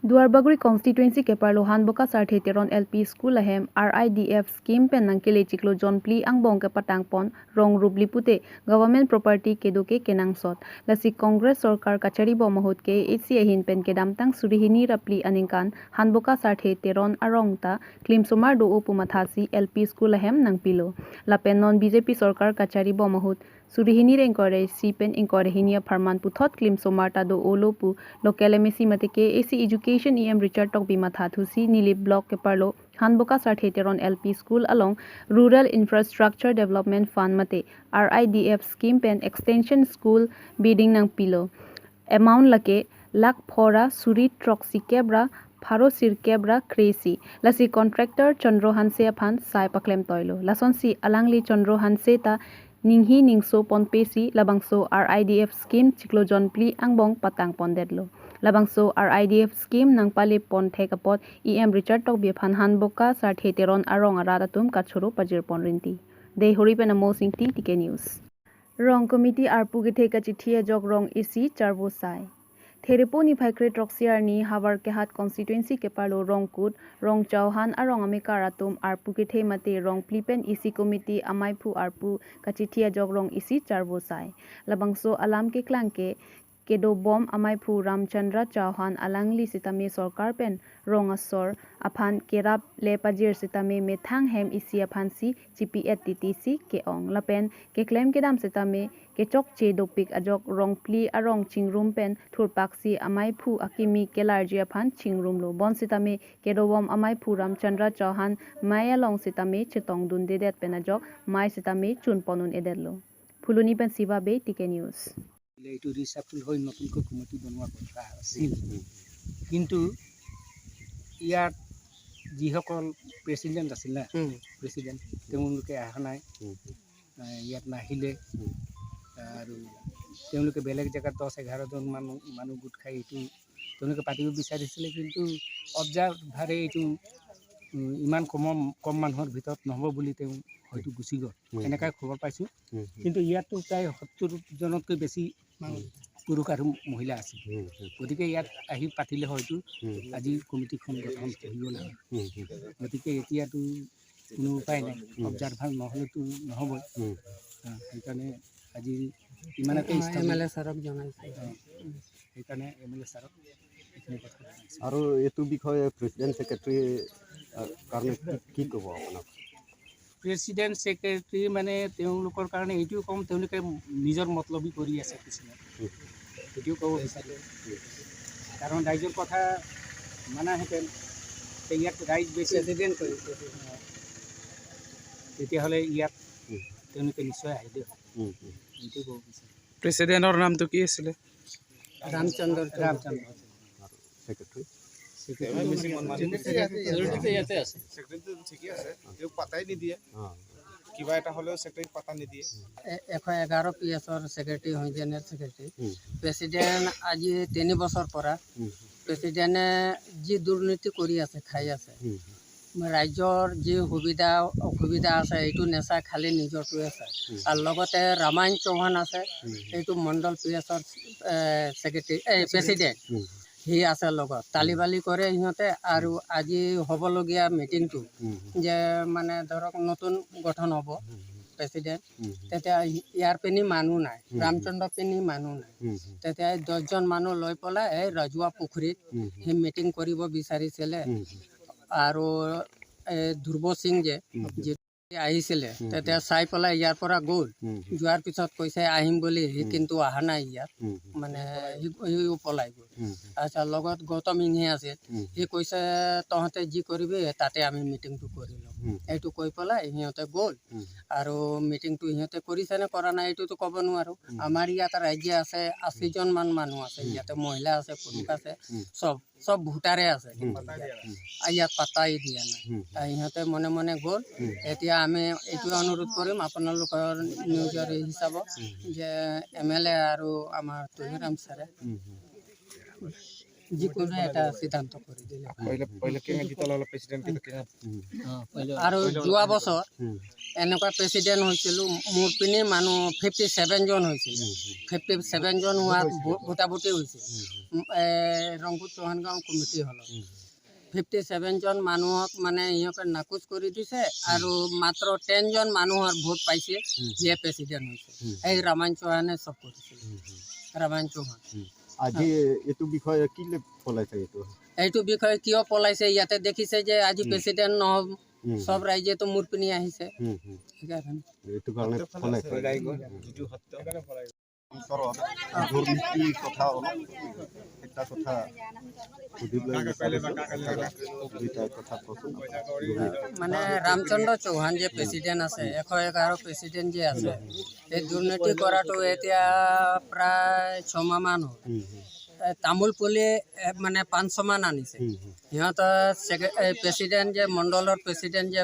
Duarbagri constituency ke parlo Hanboka Sarthe Teron LP School ahem RIDF scheme pen nangkele chiklo John Pli angbong ke patang pon rong rubli pute government property kedo ke kenang sot lasi Congress sarkar kachari bo mahut ke HC ahin pen ke damtang surihini rapli aningkan Hanboka Sarthe Teron arong ta klim somar do upu mathasi LP School ahem nangpilo lapen non BJP sarkar kachari bo mahut surihini reng kore si pen ingkore hinia farman puthot klim somar ta do olo pu local MSc mate ke AC education EM Richard tok bima thathusi nili block ke parlo Hanboka Sarthe Teron LP School along Rural Infrastructure Development Fund mate RIDF scheme pen extension school building nang pilo amount lake lakh phora suri troxy kebra pharo sir kebra crazy lasi contractor Chandro Hanse aphan sai paklem toilo lason si alangli Chandro Hanse ta ninghi ningso ponpesi labangso RIDF scheme chiklo John Pli angbong patang pondetlo labangso RIDF scheme nangpali pon thekapot EM Richard tok bephan Hanboka Sarthe Teron arong aradatum kachuru pajir ponrinti de horipen amol singh ti TK News rong committee arpu ge theka chithi jog rong isi charbo sai Thereponi phaikhre troxiar ni habar kehat constituency ke parlo rongkut rong chauhan arong ameka ratum arpu ke the mate rong plipen isi committee amai phu arpu kachithia jog rong isi charbo sai labangso alam ke klangke kedo bom amaiphu Ramchandra Chauhan alangli sitame sarkar pen rongasor aphan kerap le pajir sitame methang hem isi aphan si GPA TTC ke ong lapen ke claim ke dam sitame ke chok che dopik ajok rongpli arong chingrum pen thurpak si amaiphu akimi kelarji aphan chingrum lo bon sitame kedobom amaiphu Ramchandra Chauhan mayalong sitame chitong dun dedet pen ajok mai sitame chunponun edetlo Phuluni pen Siva be TK News. এইটো ৰিচাফল হৈ নতুনকৈ committee বনোৱা কথা আছিল, কিন্তু ইয়াত যিসকল president আছিল না, প্ৰেচিডেণ্ট তেওঁলোকে অহা নাই, ইয়াত নাহিলে আৰু তেওঁলোকে বেলেগ জেগাত 10-11জন মানুহ মানুহ গোট খাই এইটো তেওঁলোকে পাতিব বিচাৰিছিলে। কিন্তু অবজাৰ্ভাৰে এইটো ইমান কম কম মানুহৰ ভিতৰত নহ'ব বুলি তেওঁ হয়তো গুচি গ'ল, এনেকুৱাই খবৰ পাইছোঁ। কিন্তু ইয়াততো প্ৰায় 70জনতকৈ বেছি পুৰুষ আৰু মহিলা আছে। গতিকে ইয়াত আহি পাতিলে হয়তো আজি কমিটিখন গঠন হৈ গ'ল হয়। গতিকে এতিয়াতো কোনো উপায় নাই, অবজাৰ্ভাৰ নহ'লেতো নহ'বই। সেইকাৰণে আজি ইমানতে। এম এল এ ছাৰক জনাইছে। সেইকাৰণে এম এল এ ছাৰক এইখিনি কথা জনাইছোঁ। আৰু এইটো বিষয়ে প্ৰেচিডেণ্ট ছেক্ৰেটাৰী কাৰণে কি কি ক'ব আপোনাক? প্ৰেচিডেণ্ট ছেক্ৰেটাৰী মানে তেওঁলোকৰ কাৰণে এইটোও ক'ম, তেওঁলোকে নিজৰ মতলবি কৰি আছে কিছুমান, সেইটোও ক'ব বিচাৰোঁ। কাৰণ ৰাইজৰ কথা মানাহেঁতেন তে ইয়াত ৰাইজ বেছি প্ৰেচিডেণ্ট কৰিছে। তেতিয়াহ'লে ইয়াত তেওঁলোকে নিশ্চয় আহিলে হয়, এইটোৱে ক'ব বিচাৰোঁ। প্ৰেচিডেণ্টৰ নামটো কি আছিলে? ৰামচন্দ্ৰ। ৰামচন্দ্ৰ। আৰু ছেক্ৰেটাৰী? ইয়াতে আছে। ছেক্ৰেটাৰীটো ঠিকে আছে, তেওঁক পাতাই নিদিয়ে। কিবা এটা হ'লেও ছেক্ৰেটাৰীক পাতা নিদিয়ে। 111 পি এছৰ ছেক্ৰেটাৰী হয়, জেনেৰেল ছেক্ৰেটাৰী। প্ৰেচিডেণ্ট আজি 3 বছৰ পৰা প্ৰেচিডেণ্টে যি দুৰ্নীতি কৰি আছে, খাই আছে, ৰাজ্যৰ যি সুবিধা অসুবিধা আছে এইটো নেচায়, খালি নিজৰটোৱে চায়। আৰু লগতে ৰামায়ণ চৌহান আছে, এইটো মণ্ডল পি এছৰ ছেক্ৰেটাৰী, এই প্ৰেচিডেণ্ট, সি আছে লগত, তালি বালি কৰে সিহঁতে। আৰু আজি হ'বলগীয়া মিটিংটো যে মানে ধৰক নতুন গঠন হ'ব প্ৰেচিডেণ্ট, তেতিয়া ইয়াৰ পিনি মানুহ নাই, ৰামচন্দ্ৰ পিনি মানুহ নাই। তেতিয়া এই 10জন মানুহ লৈ পেলাই এই ৰাজহুৱা পুখুৰীত সি মিটিং কৰিব বিচাৰিছিলে। আৰু এই ধ্ৰুৱ সিং যে যিটো আহিছিলে, তেতিয়া চাই পেলাই ইয়াৰ পৰা গ'ল। যোৱাৰ পিছত কৈছে আহিম বুলি, সি কিন্তু অহা নাই ইয়াত, মানে সিও পলাই গ'ল। আচ্ছা, লগত গৌতম সিংহে আছিল, সি কৈছে তহঁতে যি কৰিবি তাতে আমি মিটিংটো কৰি ল'ম। এইটো কৈ পেলাই সিহঁতে গ'ল। আৰু মিটিংটো সিহঁতে কৰিছে নে কৰা নাই এইটোতো ক'ব নোৱাৰোঁ। আমাৰ ইয়াত ৰাজ্য আছে, 80জনমান মানুহ আছে ইয়াতে, মহিলা আছে, পুৰুষ আছে, চব চব ভোটাৰে আছে, কিন্তু ইয়াত পাত্তাই দিয়া নাই। ইহঁতে মনে মনে গ'ল। এতিয়া আমি এইটোৱে অনুৰোধ কৰিম আপোনালোকৰ নিউজৰ হিচাপত যে এম এল এ আৰু আমাৰ তুলিৰাম ছাৰে যিকোনো এটা সিদ্ধান্ত কৰি দিলে। আৰু যোৱা বছৰ এনেকুৱা প্ৰেচিডেণ্ট হৈছিলোঁ, মোৰ পিনে মানুহ 57 জন হৈছিল। 57 জন হোৱাত ভোটাভুটি হৈছিল ৰংপুৰ চৌহানগাঁও কমিটি হলত। 57 জন মানুহক মানে সিহঁতে নাকচ কৰি দিছে আৰু মাত্ৰ 10 জন মানুহৰ ভোট পাইছে, সিয়ে প্ৰেচিডেণ্ট হৈছে। এই ৰামায়ণ চৌহানে চব কৰিছিল, ৰামায়ণ চৌহান। আজি এইটো বিষয়ে কি পলাইছে? এইটো বিষয়ে কিয় পলাইছে? ইয়াতে দেখিছে যে আজি প্ৰেচিডেণ্ট নহ'ব, চব ৰাইজেতো মোৰ পিনি আহিছে, সেইকাৰণে এইটো কাৰণে পলাইছে। দুৰ্নীতিৰ কথা অলপ এটা কথা সুধিবলৈ বিচাৰিছোঁ, দুইটা কথা কচোন। মানে ৰামচন্দ্ৰ চৌহান যে প্ৰেচিডেণ্ট আছে, 111 প্ৰেচিডেণ্ট যে আছে, এই দুৰ্নীতি কৰাটো এতিয়া প্ৰায় 6 মাহমান হ'ল। তামোল পুলি মানে 500 মান আনিছে সিহঁতৰ। প্ৰেচিডেণ্ট যে মণ্ডলৰ প্ৰেচিডেণ্ট যে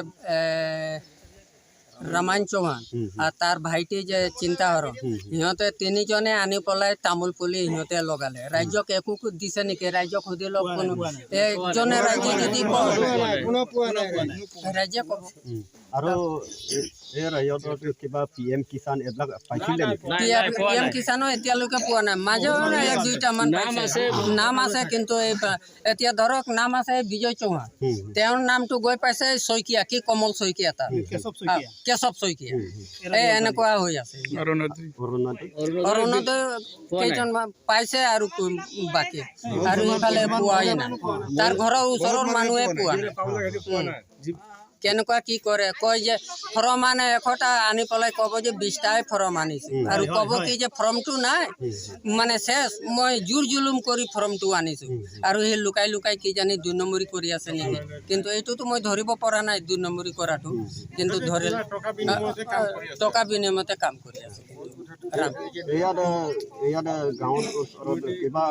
ৰামায়ণ চৌহান আৰু তাৰ ভাইটি যে চিন্তাহৰণ, সিহঁতে তিনিজনে আনি পেলাই তামোল পুলি সিহঁতে লগালে। ৰাইজক একো দিছে নেকি? ৰাইজক সুধি লওক, কোনো একজনে ৰাইজে যদি কয়, ৰাইজে ক'ব। আৰু এই ৰাজ্যত কিবা PM কিষাণ এইবিলাক পাইছিলে নেকি? PM কিষাণো এতিয়ালৈকে পোৱা নাই। মাজে এক দুইটামান পাইছে, নাম আছে, কিন্তু এই এতিয়া ধৰক নাম আছে বিজয় চৌহান, তেওঁৰ নামটো গৈ পাইছে শইকীয়া, কি কমল শইকীয়া, তাৰ কেশৱ শইকীয়া, এই এনেকুৱা হৈ আছে। অৰুণোদয় কেইজনমান পাইছে আৰু বাকী আৰু ইফালে পোৱাই নাই। তাৰ ঘৰৰ ওচৰৰ মানুহে পোৱা নাই। কেনেকুৱা কি কৰে? কয় যে ফৰ্ম আনে 100টা আনি পেলাই ক'ব যে 20টাই ফৰ্ম আনিছে, আৰু ক'ব কি যে ফৰ্মটো নাই, মানে শেষ, মই জোৰ জুলুম কৰি ফৰ্মটো আনিছোঁ। আৰু সেই লুকাই লুকাই কি জানি 2 নম্বৰী কৰি আছে নেকি, কিন্তু এইটোতো মই ধৰিব পৰা নাই 2 নম্বৰী কৰাটো, কিন্তু ধৰি টকা বিনিময়তে কাম কৰি আছে। ইয়াত গাঁৱত ওচৰত কিবা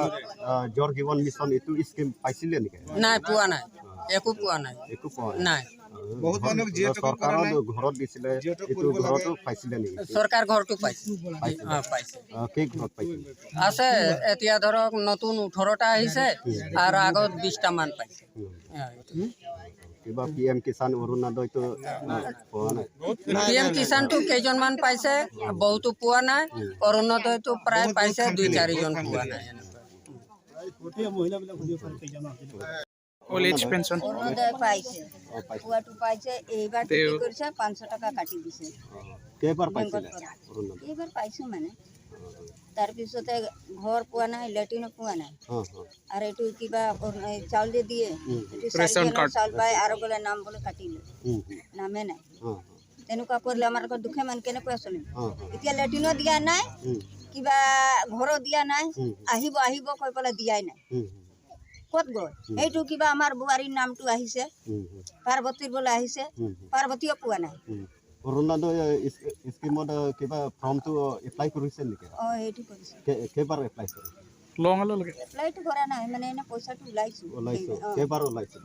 জল জীৱন মিছন এইটো স্কিম পাইছিলে নেকি? নাই, পোৱা নাই, একো পোৱা নাই, একো পোৱা নাই। বহুত মানুহক চৰকাৰৰ ঘৰত দিছিলে, এইটো ঘৰতো পাইছিলে নেকি? চৰকাৰ ঘৰটো পাইছে, পাইছে। কেই ঘৰত পাইছিলে? আছে এতিয়া ধৰক নতুন 18টা আহিছে আৰু আগত 20টা মান পাইছে। কিবা PM কিষাণ অৰুণোদয়টো পোৱা নাই? PM কিষাণটো কেইজনমান পাইছে, বহুতো পোৱা নাই। অৰুণোদয়টো প্ৰায় পাইছে, 2-4 জন পোৱা নাই। ওল্ড এজ পেঞ্চন অৰুণোদয় পাইছে, পোৱাটো পাইছে। এইবাৰ কি কৰিছে, 500 টকা কাটি দিছে। কেইবাৰ পাইছিলে? এইবাৰ পাইছোঁ মানে। তাৰপিছতে ঘৰ পোৱা নাই, লেট্ৰিনো পোৱা নাই। আৰু এইটো কিবা চাউল যে দিয়ে, এইটো চাউল পায় আৰু বোলে নাম বোলে কাটিলে, নামে নাই। তেনেকুৱা কৰিলে আমাৰ আকৌ দুখীয়া মানুহ কেনেকুৱা চলিম? এতিয়া লেট্ৰিনো দিয়া নাই, কিবা ঘৰো দিয়া নাই, আহিব আহিব কৈ পেলাই দিয়াই নাই। ক'ত গ'ল এইটো? কিবা আমাৰ বোৱাৰীৰ নামটো আহিছে, পাৰ্বতীৰ বোলে আহিছে, পাৰ্বতীও পোৱা নাই। অৰুণোদয় স্কিমত কিবা ফৰ্মটো এপ্লাই কৰিছে নেকি? অঁ, সেইটো কৰিছে। কেইবাৰ এপ্লাই কৰিছে? এপ্লাইটো কৰা নাই, মানে এনে পইচাটো ওলাইছোঁ। ওলাইছোঁ। কেইবাৰ ওলাইছিল?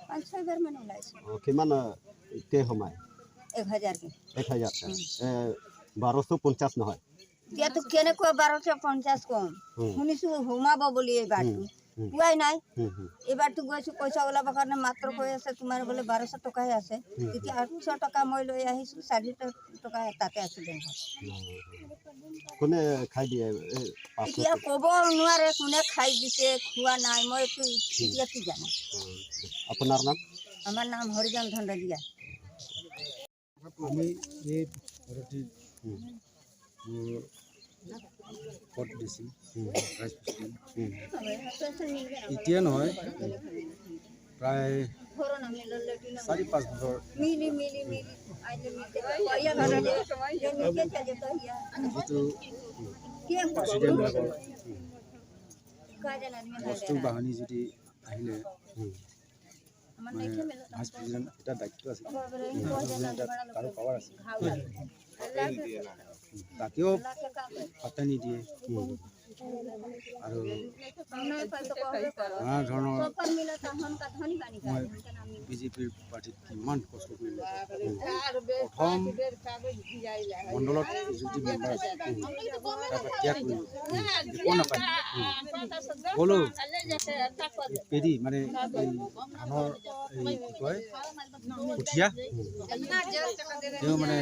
5-6 বাৰ মান ওলাইছোঁ। কিমান কে সোমায়? 1000কে। 1000 1250 নহয়? এতিয়াতো কেনেকুৱা 1250 কম শুনিছোঁ সোমাব বুলি, এইবাৰটো পোৱাই নাই। এইবাৰতো গৈছোঁ পইচা ওলাবৰ কাৰণে, মাত্ৰ কৈ আছে তোমাৰ বোলে 1200 টকাহে আছে। তেতিয়া 800 টকা মই লৈ আহিছোঁ, 400 টকা তাতে আছে বেংকত। কোনে খাই দিয়ে? এতিয়া ক'ব নোৱাৰে কোনে খাই দিছে, খোৱা নাই, মই এতিয়া কি জানো। আপোনাৰ নাম? আমাৰ নাম হৰিজন ধনৰাজিয়া। আমি এই পদ্ধতিত মোৰ পদ দিছিল ভাইচ প্ৰেচিডেণ্ট, এতিয়া নহয়, প্ৰায় 4-5 বছৰ যিটো প্ৰেচিডেণ্টবিলাকৰ বস্তু বাহানি যদি আহিলে মানে ভাইচ প্ৰেচিডেণ্ট এটা দায়িত্ব আছে, তাৰো পাৱাৰ আছে, তাকেও পাত্তা নিদিয়ে আৰু নানা ধৰণৰ মই বিজেপিৰ পাৰ্টীত কিমান কষ্ট কৰিলোঁ। প্ৰথম মণ্ডলত এক্সিকিউটিভ মেম্বাৰ আছিল, তাৰপৰা ত্যাগ কৰিলোঁ, একো নাপায় গ'লোঁ। এই পেৰি মানে এই ধানৰ এই কি কয় কঠীয়া তেওঁ মানে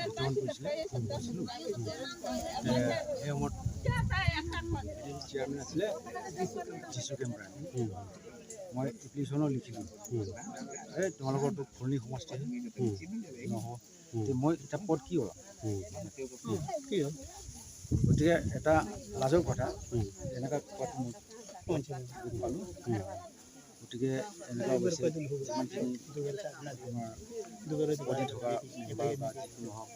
বিতৰণ কৰিছিলে, গৈছিলোঁ। সেই সময়ত চেয়াৰমেন আছিলে যীশু কেম্ব্ৰা। মই এপ্লিকেশ্যনো লিখিলোঁ, এই তোমালোকৰতো ফুলনি সমষ্টি নহ'ব, মই এতিয়া পদ কি ওলাম কি হ'ল? গতিকে এটা লাজৰ কথা, এনেকুৱা কোৱাটো মই দুখ পালোঁ। গতিকে এনেকুৱা অৱশ্যে যিমানখিনি আমাৰ বডি থকা মেম্বাৰ বা যিকোনো হওক,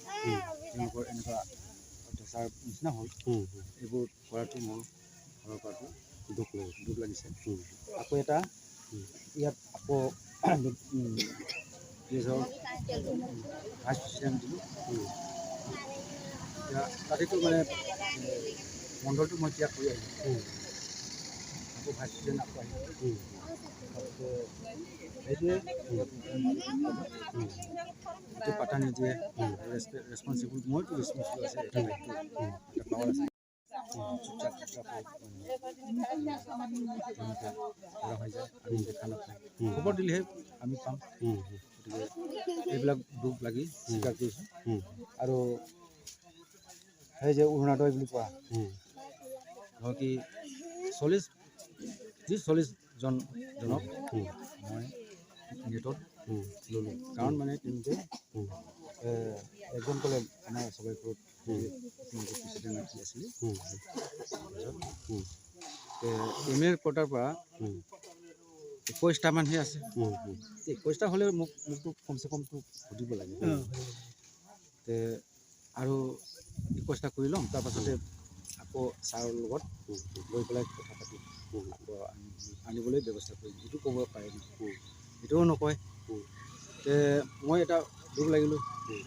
তেওঁলোকৰ এনেকুৱা অত্যাচাৰ নিচিনা হ'ল, এইবোৰ কৰাটো মোৰ ঘৰৰ পৰাটো দুখ লাগিছে। আকৌ এটা ইয়াত আকৌ ভাইচ প্ৰেচিডেণ্ট দিলোঁ। এতিয়া তাতেতো মানে মণ্ডলটো মই ত্যাগ কৰি আহিলোঁ, আকৌ ভাইচ প্ৰেচিডেণ্ট আকৌ আহিলোঁ। সেইটোৱে এইটো পাতা নিদিয়ে, ৰেচপনচিবল মইতো ৰেচপনচিবল আছে, এটা দায়িত্ব এটা পাৱাৰ আছে। চুপচাপ চুপচাপ তেওঁলোকে কৰা হৈ যায়, আমি দেখা নাপাওঁ, খবৰ দিলেহে আমি পাম। গতিকে এইবিলাক দুখ লাগি স্বীকাৰ কৰিছোঁ। আৰু সেই যে অৰুণোদয় বুলি কোৱা ধৰক কি 40 30 40 জনক মই নেটত ল'লোঁ, কাৰণ মানে তেওঁলোকে এজন ক'লে আমাৰ সবাই ঘৰত তেওঁলোকৰ প্ৰেচিডেণ্ট কি আছিলে, তাৰপিছত এম এৰ কোটাৰ পৰা 21টামানহে আছে। 21টা হ'লেও মোকতো কমচে কমটো সুধিব লাগে। তে আৰু 21টা কৰি ল'ম, তাৰপাছতে আকৌ ছাৰৰ লগত গৈ পেলাই কথা পাতিম, আকৌ আনিবলৈ ব্যৱস্থা কৰিম, এইটো ক'ব পাৰে নহয়, এইটোও নকয়। তে মই এটা দুখ লাগিলোঁ,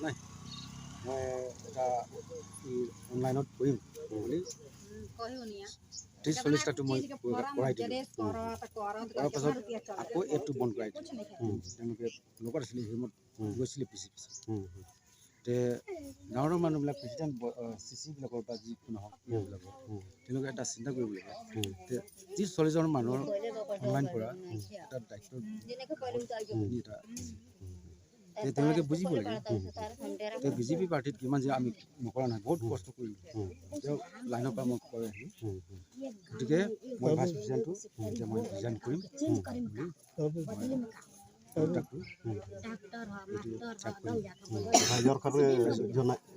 নাই মই এটা অনলাইনত কৰিম বুলি 30 40টাটো মই কৰাই দিলোঁ। কৰাৰ পাছত আকৌ এপটো বন্ধ কৰাই দিলোঁ। তেওঁলোকে লগত আছিলে, সেই সময়ত গৈছিলে পিছে পিছে। তে ডাঙৰ ডাঙৰ মানুহবিলাক প্ৰেচিডেণ্ট চি চিবিলাকৰ বা যিকোনো হওক এইবিলাকৰ তেওঁলোকে এটা চিন্তা কৰিব লাগে। তে 30 40জন মানুহৰ অনলাইন কৰা এটা দায়িত্ব এটা তেওঁলোকে বুজিব লাগে। তে বিজেপি পাৰ্টীত কিমান যে আমি নকৰা নহয়, বহুত কষ্ট কৰিলোঁ, তেওঁ লাইনৰ পৰা মই কৈ আহিলোঁ। গতিকে মই ভাইচ প্ৰেচিডেণ্টটো এতিয়া মই ৰিজাইন কৰিম বুলি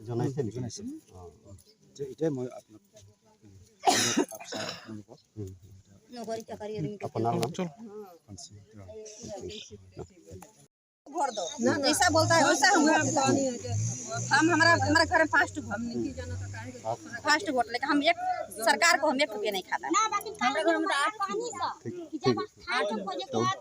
জনাইছে জনাইছে। এতিয়াই মই আপোনাক আপোনালোকক আপোনাৰ নাম जैसा बोलता है वैसा हम हमारा हमारे घर में 5 वोट लेकिन हम एक सरकार को हम 1 रुपया नहीं खाता। हमारे घर में तो 8।